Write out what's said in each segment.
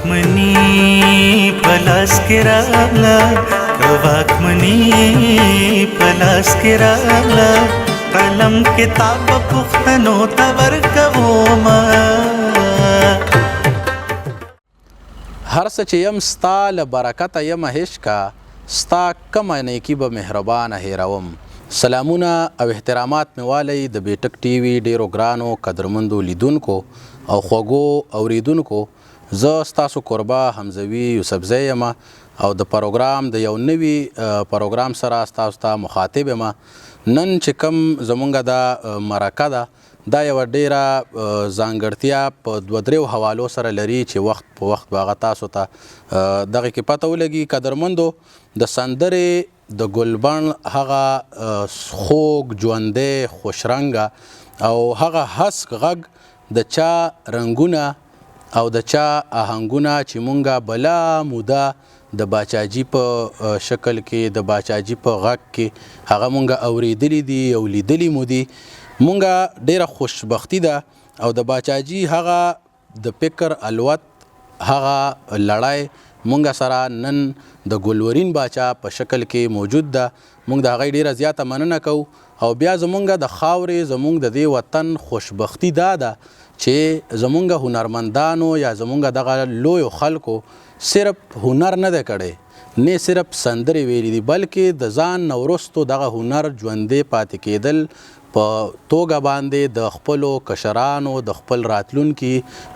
واکمني په لاس کې راغله، که واکمني په لاس کې راغله، قلم کتاب پښتنو ته ورکومه. هر څه چې یم ستا له برکته یمه هشکه، ستا کومه نیکي به مهربانه هیروم. سلامونه او احترامات مې والئ د بیټک ټي وي ډیرو ګرانو قدرمندو لیدونکو او خوږو اوریدونکو. زه ستاسو کوربه حمزوي یوسفزی یم او د پروګرام د یو نوي پروګرام سره ستاسو ته مخاطب یم. نن چې کوم زمونږ دا مرکه ده، دا یوه ډیره ځانګړتیا په دوه دریو حوالو سره لري چې وخت په وخت به هغه تاسو ته دغه کې پته ولګي. قدرمندو، د سندرې د ګلبڼ هغه خوږ، ژوندی، خوشرنګه او هغه هسک غږ، د چا رنګونه او د چا آهنګونه چې مونږه بلا موده د باچاجي په شکل کې، د باچاجي په غږ کې هغه مونږه اوریدلي دي او لیدلي مو دي، مونږه ډیره خوشبختي ده او د باچاجي هغه د فکر الوت، هغه لړۍ مونږ سره نن د ګلورین باچا په شکل کې موجود ده. مونږ د هغې ډیره زیاته مننه کوو. او بیا زمونږ د خاورې، زمونږ د دې وطن خوشبختي دا ده چې زمونږ هنرمندانو یا زمونږ دغه لویو خلکو صرف هنر نه دی کړی، نه صرف سندرې ویلي دي، بلکې د ځان نه وروستو دغه هنر ژوندی پاتې کېدل په توګه باندې د خپلو کشرانو، د خپل راتلونکي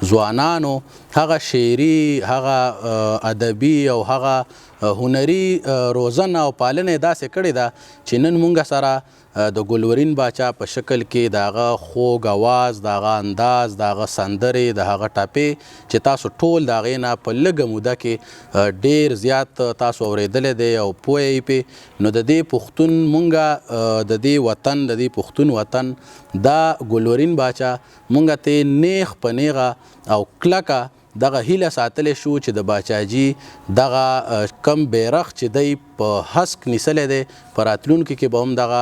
ځوانانو هغه شعري، هغه ادبي او هغه هنري روزنه او پالنه یې داسې کړې ده چې نن مونږ سره د ګلورین باچا په شکل کې د هغه خوږ اواز، د هغه انداز، د هغه سندرې، د هغه ټپې چې تاسو ټول د هغې نه په لږه موده کې ډیر زیات تاسو اورېدلی دی او پوه یئ پې. نو د دې پښتون مونږه د دې وطن، د دې پښتون وطن دا ګلورین باچا مونږه ته نیغ په نیغه او کلکه دغه هیله ساتلی شو چې د باچاجي دغه کم بیرغ چې دی په هسک نیسلی دی، په راتلونکي کې به هم دغه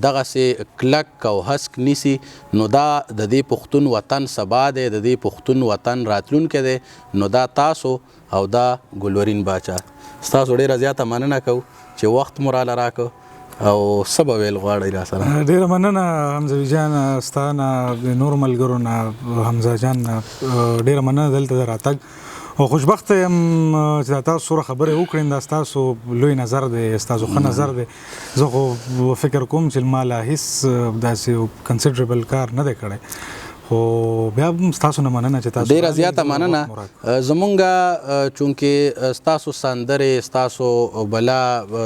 دغسې کلک او هسک نیسي. نو دا د دې پښتون وطن سبا دی، د دې پښتون وطن راتلونکی دی. نو دا تاسو او دا ګلورین باچا، ستاسو ډیره زیاته مننه کوو چې وخت مو راله راکړ او څه به ویل غواړئ را سره؟ ډیره مننه حمزوي جان، ستا نه، د نورو ملګرو نه، حمزه جان نه ډیره مننه دلته د راتګ، او خوشبخته یم چې دا تاسو سره خبرې وکړم. دا ستاسو لوی نظر دی، ستاسو ښه نظر دی. زه خو فکر کوم چې ما لا هیڅ داسې considerable کار نه دی کړی، خو بیا هم ستاسو نه مننه چې تاسو ډیره راغلئ، زیاته زه مننه. وخت مو راکړ. زمونږه چونکې ستاسو سندرې، ستاسو بلا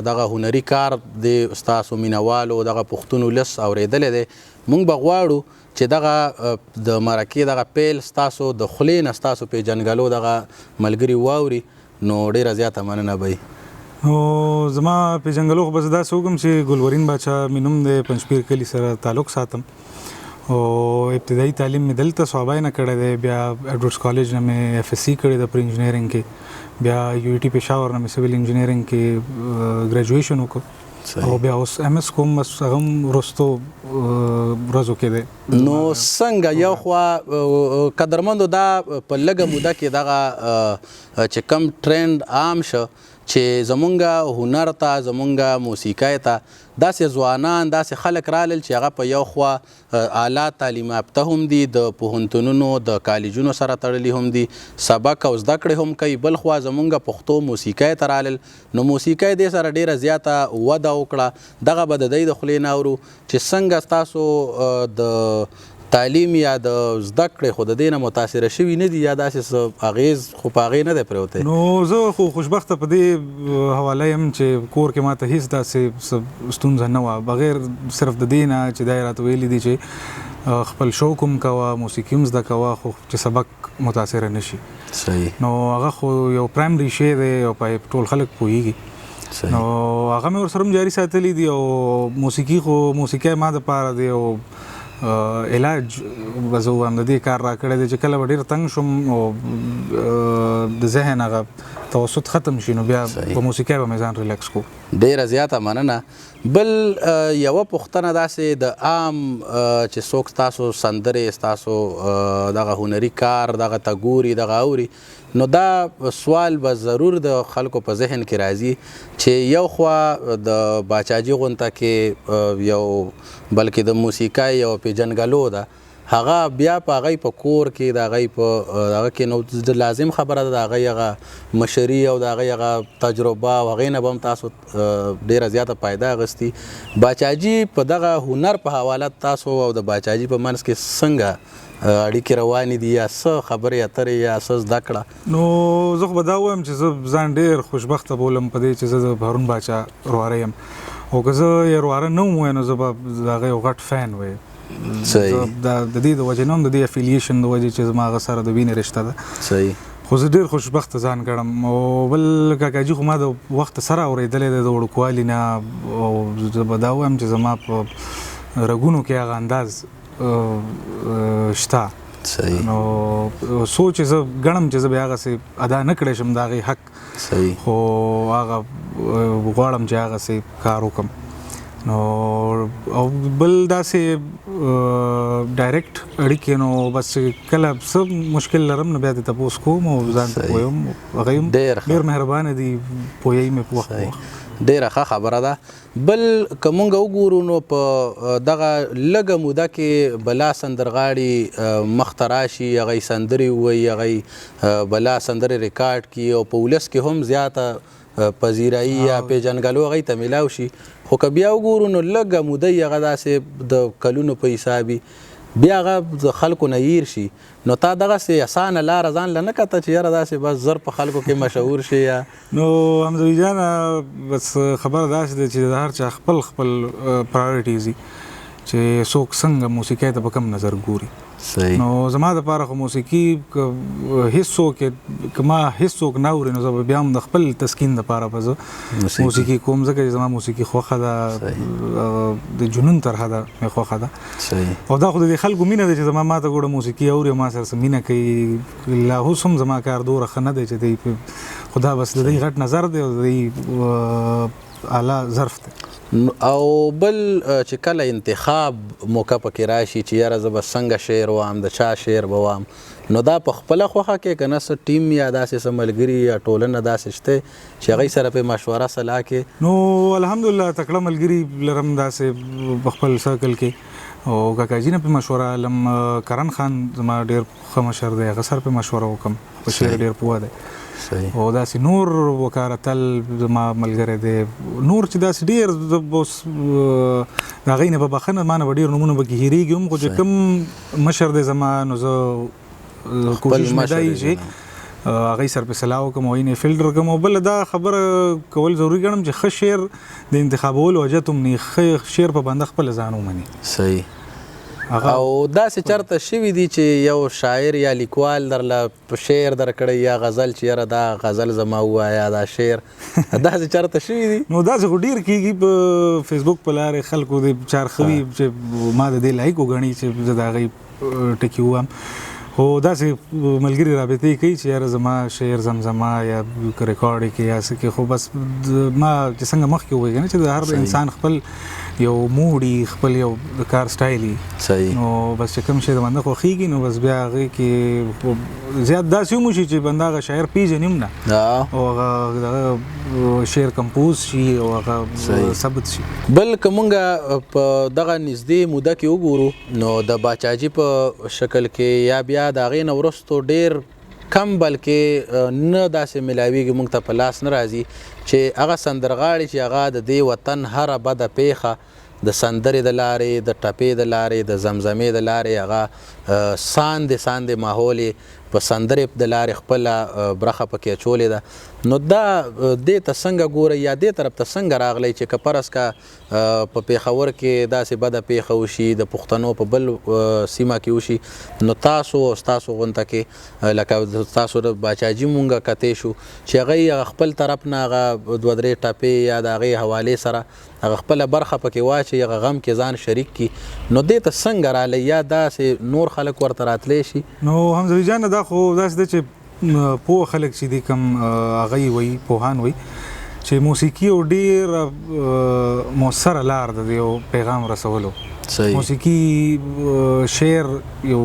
دغه هنري کار دی ستاسو مینوالو، دغه پښتون ولس اورېدلی دی، مونږ به غواړو چې دغه د مرکې دغه پیل ستاسو د خولې نه ستاسو پیژندګلو دغه ملګري واوري، نو ډیره زیاته مننه به وي. نو زما پیژندګلو خو به زه داسې وکړم چې ګلورین باچا مې نوم دی، پنجپیر کلي سره تعلق ساتم او ابتدایي تعلیم مې دلته صوابۍ نه کړی دی. بیا ایډورډز کالج نه مې اف اس سي کړې ده په انجینیرینګ کې، بیا یو ای ټي پېښور نه مې سیول انجینیرینګ کې ګریجویشن وکړ او بیا اوس ایم اس کوم، بس هغه هم وروستو ورځو کې دی. نو څنګه یو خوا قدرمندو دا په لږه موده کې دغه چې کم ټرند عام شو چې زمونږ هنر ته، زمونږ موسیقۍ ته داسې ځوانان، داسې خلک رالل چې هغه په یو خوا اعلی تعلیم یافته هم دي، د پوهنتونونو د کالجونو سره تړلي هم دي، سبق او زده کړې هم کوي، بل خوا زمونږ پښتو موسیقۍ ته رالل، نو موسیقۍ دې سره ډیره زیاته وده وکړه. دغه به د دی د خولې نه اورو چې څنګه ستاسو د تعلیم یا د زده کړې خو د دې نه متاثره شوي نه دي یا داسې څه اغېز خو په هغې نه دی پرېوتی؟ نو زه خو خوشبخته په دې حواله یم چې کور کې ماته هیڅ داسې څه ستونزه نه وه، بغیر صرف د دې نه چې دا یې راته ویلي دي چې خپل شوق هم کوه، موسیقي هم زده کوه، خو چې سبق متاثره نه شي. نو هغه خو یو پرایمري شی دی او په ټول خلک پوهېږي. نو هغه مې ورسره هم جاري ساتلي دي. او موسیقي خو موسیقي ما دپاره دی او علاج به زه ووایم د دې کار راکړی دی چې کله به ډېر تنګ شوم او د ذهن هغه توسط ختم شي، نو بیا په موسیقۍ به مې ځان ریلکس کو. ډېره زیاته مننه. بل یوه پوښتنه داسې د عام چې څوک ستاسو سندرې، ستاسو دغه هنري کار دغه ته ګوري، دغه اوري، نو دا سوال به ضرور د خلکو په ذهن کې راځي چې یو خوا د باچاجي غونته کې یو بلکې د موسیقۍ یو پیژندګلو ده، هغه بیا په هغې په کور کې د هغې په هغه کې نو لازم خبره ده د هغې هغه مشري او د هغې هغه تجربه او هغې نه به هم تاسو ډېره زیاته فایده اخیستي. باچاجي په دغه هنر په حواله تاسو او د باچاجي په منځ کې څنګه اړیکې روانې دي، یا څه خبرې اترې یا څه زده کړه؟ نو زه خو به دا ووایم چې زه ځان ډېر خوشبخته بولم په دې چې زه د هارون باچا رواره یم، او که زه یې رواره نه وم نو زه به د هغه یو غټ فین وی. د دې د وجې نه هم د دې افیلیشن د وجې چې زما هغه سره د وینې رشته ده. صحیح. خو زه ډېر خوشبخته ځان ګڼم. او بل کاکاجي خو ما د وخت سره اورېدلی دی د وړوکوالي نه، او زه به دا ووایم چې زما په رګونو کې هغه انداز شته. صحیح. نو سوچ زه ګڼم چې زه به هغسې ادا نه کړی شم د هغې حق. صحیح. خو هغه غواړم چې هغسې کار وکړم. نو او بل داسې ډایرکټ اړیکې نو بس کله څه مشکل لرم نو بیا دې تپوس کوم او ځان ته پوهوم. هغه هم ډېر مهربانه دي، پوهوي مې په وخت په وخت. ډېره ښه خبره ده. بل که مونږ وګورو نو په دغه لږه موده کې بلا سندرغاړي مخته راشي، هغه یې سندرې ووایي، هغه یې بلا سندرې ریکارډ کړي او په ولس کې هم زیاته پذیرایي یا پیژندګلو هغې ته میلاو شي. خو که بیا وګورو نو لږه موده یې هغه داسې د کلونو په حساب وي، بیا هغه د خلکو نه هېر شي. نو تا دغسې اسانه لاره ځان له نه کته چې یاره داسې بس زر په خلکو کې مشهور شي یا؟ نو حمزوي جانه بس خبره داسې ده چې د هر چا خپل خپل پرایورټیز وي چې څوک څنګه موسیقۍ ته په کوم نظر ګوري. صحیح. نو زما دپاره خو موسیقي که هېڅوک که ما هېڅوک نه اوري نو زه به بیا هم د خپل تسکین دپاره به زه موسیقي کوم، ځکه چې زما موسیقي خوښه ده، د جنون تر حده مې خوښه ده. صحیح. او دا خو د دې خلکو مینه ده چې زما ما ته ګوره موسیقي اوري او ما سره څه مینه کوي. لا اوس هم زما کار دومره ښه نه دی چې دی خو دا بس د دوی غټ نظر دی او د دوی اعلی ظرف دی. او بل چې کله انتخاب موقع پکې راشي چې یاره زه به څنګه شعر وایم، د چا شعر به وایم، نو دا په خپله خوښه کې که نه څه ټیم یا داسې څه ملګري یا ټولنه داسې شته چې هغوی سره پې مشوره سلا کې؟ نو الحمدلله تکړه ملګري لرم داسې په خپل سرکل کې، او کاکاجي نه پې مشوره لم. کرن خان زما ډېر ښه مشر دی، هغه سره پې مشوره وکړم، په شعر ډېر پوه دی. صحیح. او داسې نور وقار اتل زما ملګری دی، نور چې داسې ډېر اوس د هغې نه به بخښنه ما نه به ډېر نومونه به کې هېرېږي هم، خو چې کوم مشر دی زما نو زه کوشش مې دا وي چې هغې سره پې سلا وکړم او هغې نه یې فلټر کړم. او بله دا خبره کول ضروري ګڼم چې ښه شعر د انتخابولو حاجت هم نه وي، ښه شعر په بنده خپله ځان ومني. صحیح. او داسې چرته شوي دي چې یو شاعر یا لیکوال درله شعر درکړی یا غزل چې یاره دا غزل زما ووایه دا شعر، داسې چرته شوي دي؟ نو داسې خو ډېر کېږي په فیسبوک په لارې خلکو دې چارخوي چې ما د دې لایق وګڼي چې زه د هغې ټکي ووایم، خو داسې ملګري رابطې کوي چې یاره زما شعر زمزمه یا ریکارډ یې کړي یا څه کړي. خو بس ما چې څنګه مخکې وویل که نه چې د هر انسان خپل یو موډ وي، خپل یو د کار سټایل وي. صحیح. نو بس چې کوم شی د بنده خوښېږي نو بس بیا هغې کې زیات داسې هم وشي چې بنده هغه شاعر پېژني هم نه، او هغه دغه شعر کمپوز شي او هغه ثبت شي. بل که مونږ په دغه نږدې موده کې وګورو نو د باچاجي په شکل کې یا بیا د هغې نه وروستو ډېر کم بلکې نه داسې ملاویږي، مونږ ته په لاس نه راځي چې هغه سندرغاړي چې هغه د دې وطن هره بده پېښه د سندرې د لارې، د ټپې د لارې، د زمزمې د لارې هغه ساندې ساندې ماحول یې په سندرې د لارې خپله برخه پکې اچولې ده. نو دا دې ته څنګه ګورئ یا دې طرف ته څنګه راغلی چې که فرض که په پېښور کې داسې بده پېښه وشي، د پښتنو په بل سیمه کې وشي، نو تاسو او ستاسو غونته کې لکه تاسو د باچاجي مونږ کتی شو چې هغه یې هغه خپل طرف نه هغه دوه درې ټپې یا د هغې حوالې سره هغه خپله برخه پکې واچوي، هغه غم کې ځان شریک کړي، نو دې ته څنګه راغلی یا داسې نور خلک ورته راتلی شي؟ نو حمزوي جانه دا خو داسې ده چې پوه خلک چې دي کوم هغه یې وایي، پوهان وایي چې موسیقي یو ډېره موثره لار ده د یو پیغام رسولو. موسیقي شعر یو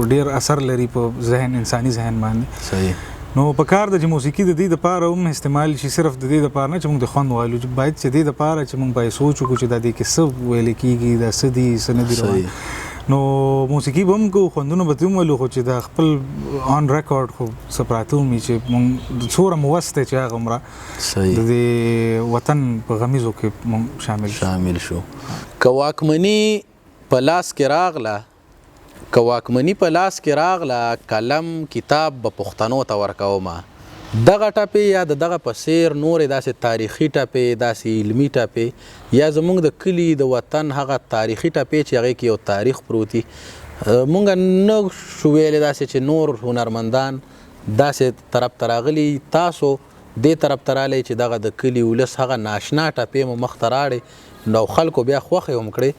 ډېر اثر لري په ذهن، انساني ذهن باندې. نو په کار ده چې موسیقي د دې دپاره هم استعمال شي، صرف د دې دپاره نه چې موږ د خوند والو، باید چې دې دپاره چې موږ باید سوچ وکړو چې دا دې کې څه ویل کېږي، دا څه دي څه نه دي روان. نو موسیقي به هم کوو، خوندونه به ترې هم ولو، خو چې دا خپل آن ریکارډ خو څه پراته هم وي چې موږ څومره مو وس دی چې هغه عمره د دې وطن په غمیزو کې موږ شامل شو. که واکمني په لاس کې راغله، که واکمني په لاس کې راغله، قلم کتاب به پښتنو ته ورکومه. دغه ټپې یا د دغه په څیر نورې داسې تاریخي ټپې، داسې علمي ټپې، یا زموږ د کلي د وطن هغه تاریخي ټپې چې هغې کې یو تاریخ پروت وي، موږ نه شو ویلی داسې چې نور هنرمندان داسې طرف ته راغلي، تاسو دې طرف ته راغلی چې دغه د کلي ولس هغه ناشنا ټپې مو مخته راړې نو خلکو بیا خوښې هم کړې،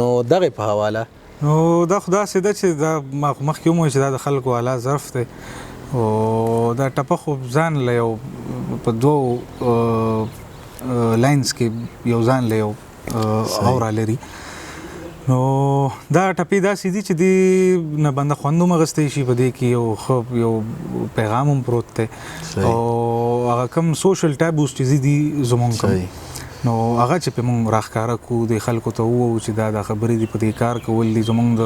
نو دغې په حواله. نو دا خو داسې ده چې دا ما خو مخکې هم وویل چې دا د خلکو اعلی ظرف دی، او دا ټپه خو ځان له یو په دوو لاینز کې یو ځان له یو اورا لري. نو دا ټپې داسې دي چې دې نه بنده خوند هم اخیستی شي، په دې کې یو ښه یو پیغام هم پروت دی، او هغه کوم سوشل ټابوز چې دي زمونږ کوم، نو هغه چې په مونږ راښکاره کړو، د خلکو ته ووایو چې دا خبرې دي، په دې کار کول دي، زمونږ د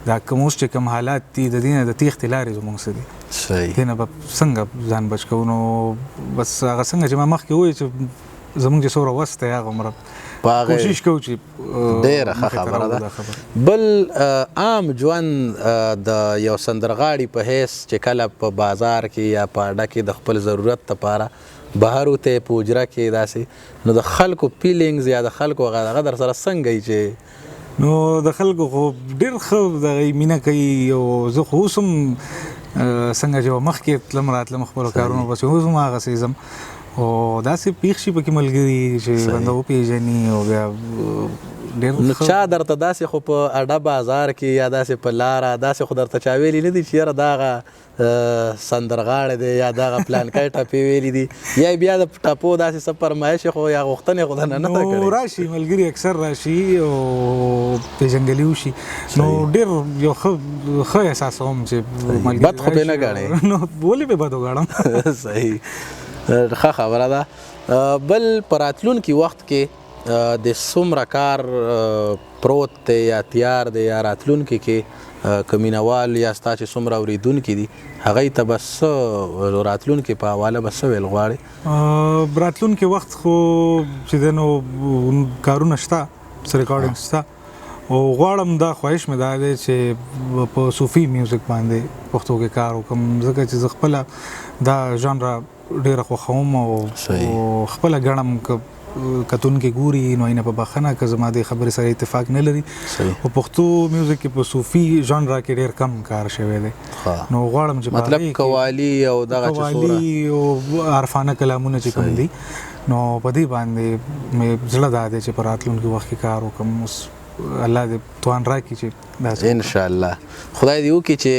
دا کوم اوس چې کوم حالات دي د دې نه د تېښتې لارې زمونږ څه دي، دې نه به څنګه ځان بچ کوو. نو بس هغه څنګه چې ما مخکې وویل چې زمونږ چې څومره وس دی هغه عمره کوشش کوو چې ډېره ښه خبره ده. بل عام ژوند د یو سندرغاړي په حیث چې کله په بازار کې یا په اډه کې د خپل ضرورت لپاره بهر وتی په حجره کې داسې، نو د خلکو فیلینګز یا د خلکو هغه در سره څنګه وي چې؟ نو د خلکو خو ډېر ښه دغه مینه کوي، او زه خو اوس هم څنګه چې مخکې تلم راتلم خپلو کارونو پسې، اوس هم هغسې ځم، او داسې پېښ شي پکې ملګري چې بنده وپېژني، او بیا ډېر نو چا درته داسې خو په اډه بازار کې یا داسې په لاره داسې خو درته چا ویلي نه دي چې یاره دا هغه سندرغاړی دی یا دغه پلانکی ټپې ویلي دي، یا بیا د ټپو داسې څه فرمایش خو یا غوښتنې خو درنه نه ده کړې؟ نو راشي ملګري اکثر راشي او پېژندګلي وشي، نو ډېر یو ښه احساسوم چې ملګري بد خو پرې نه ګڼې. نو ولې پرې بد وګڼم؟ صحیح، ښه خبره ده. بل په راتلونکي وخت کې د څومره کار پروت دی یا تیار دی، یا راتلونکي کې که مینوال یا ستا چې څومره اورېدونکي دي هغوی ته به څه راتلونکي په حواله به څه ویل غواړې؟ راتلونکي وخت خو چې دی نو کارونه شته، څه ریکارډینګ شته، او غواړم دا خواهش مې دا دی چې په صوفي میوزیک باندې پښتو کې کار وکړم، ځکه چې زه خپله دا ژانره ډېره خوښوم او خپله ګڼم که کتونکي ګوري نو اینه په بخښنه که زما دې خبرې سره اتفاق نه لري. په پښتو میوزیک کې په صوفي ژانره کې ډېر کم کار شوی دی، نو غواړم چې مطلب قوالي او دغه چې قوالي او عرفانه کلامونه چې کوم دي، نو په دې باندې مې زړه دا دی چې په راتلونکي وخت کې کار وکړم. اوس الله دې توان راکړي چې داسې ان شاء الله خدای دې وکړي چې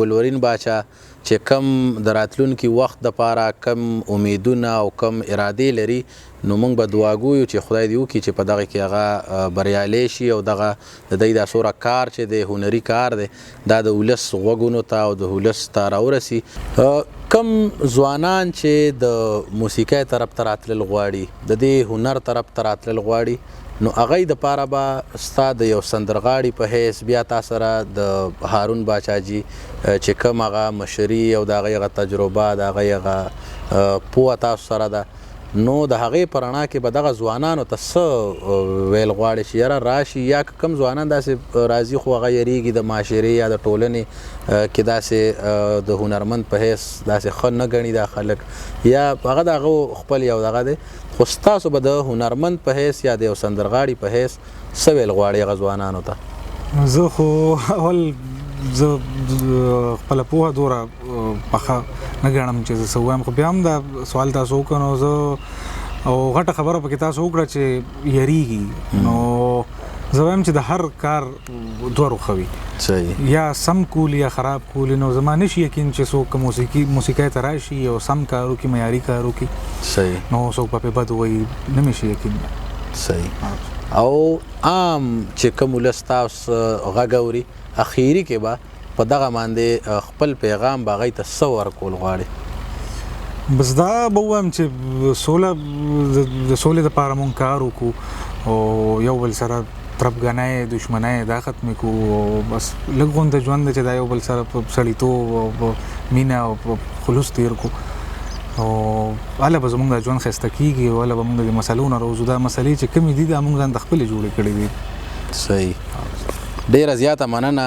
ګلورین باچا چې کم د راتلونکي وخت دپاره کم امیدونه او کم ارادې لري، نو موږ به دعاګو یو چې خدای دې وکړي چې په دغه کې هغه بریالی شي، او دغه د دی دا څومره کار چې دی هنري کار دی دا د ولس غوږونو ته او د ولس ته راورسي. کم ځوانان چې د موسیقۍ طرف ته راتلل غواړي، د دې هنر طرف ته راتلل غواړي، نو هغوی دپاره به ستا د یو سندرغاړي په حیث بیا تا سره د هارون باچاجي چې کوم هغه مشري او د هغوی هغه تجربه، د هغوی هغه پوهه تاسو سره ده، نو د هغې په رڼا کې به دغه ځوانانو ته څه ویل غواړي چې یاره راشي، یا که کوم ځوانان داسې راځي خو هغه یریږي د معاشرې یا د ټولنې کې داسې د هنرمند په حیث داسې ښه نه ګڼي دا خلک، یا هغه د هغو خپل یو دغه دی، خو ستاسو به د هنرمند په حیث یا د یو سندرغاړي په حیث څه ویل غواړي هغه ځوانانو ته؟ زه خو اول زه خپله پوهه دوره پخه نه ګڼم چې زه څه ووایم، خو بیا هم دا سوال تاسو وکړ، نو زه او غټه خبره پکې تاسو وکړه چې یریږي، نو زه وایم چې د هر کار دوه رخه وي، یا سم کول یا خراب کول. نو زما نشي یقین چې څوک موسیقۍ ته راشي او سم کار وکړي، معیاري کار وکړي، نو څوک به پرې بد ووایي، نه مې شي یقین. او عام چې کوم ولس تاسو غږ اوري اخیری کې به په دغه باندې خپل پیغام به هغوی ته څه ورکول غواړې؟ بس دا به ووایم چې سوله، د سولې لپاره مونږ کار وکړو او یو بل سره تربګنۍ، دښمنۍ دا ختمې کړو، او بس لږ غونته ژوند دی چې دا یو بل سره په سړیتوب او په مینه او په خلوص تېر کړو، او هله به زمونږ دا ژوند ښایسته کېږي، او هله به مونږ د دې مسلو نه راوځو. دا مسلې چې کومې دي دا مونږ ځان ته خپلې جوړې کړې دي. صحیح، ډېره زیاته مننه.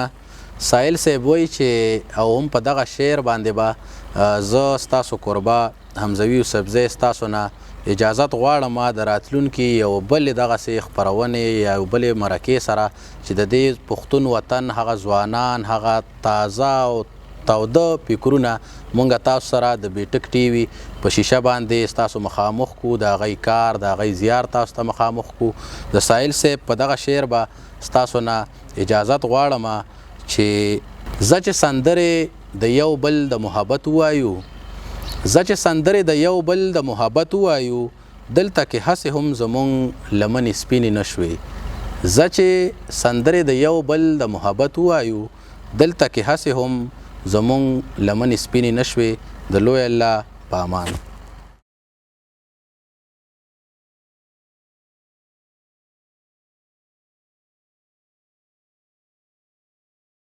ساحل صاحب وایي چې او هم په دغه شعر باندې به زه ستاسو کوربه حمزوي یوسفزی ستاسو نه اجازت غواړم د راتلونکي یو بلې دغسې خپرونې یا یو بلې مرکې سره چې د دې پښتون وطن هغه ځوانان هغه تازه او تاوده فکرونه مونږ تاسو سره د بیټک ټي وي په شیشه باندې ستاسو مخامخ کو، د هغوی کار د هغوی زیار تاسو ته مخامخ کو. د ساحل صاحب په دغه شعر به ستاسو نه اجازت غواړم چې زه چې سندرې د یو بل د محبت ووایو، زه چې سندرې د یو بل د محبت ووایو، دلته کې هسې هم زمونږ لمنې سپینې نه شوې. زه چې سندرې د یو بل د محبت ووایو، دلته کې هسې هم زمونږ لمنې سپینې نه شوې. د لوی الله په امان.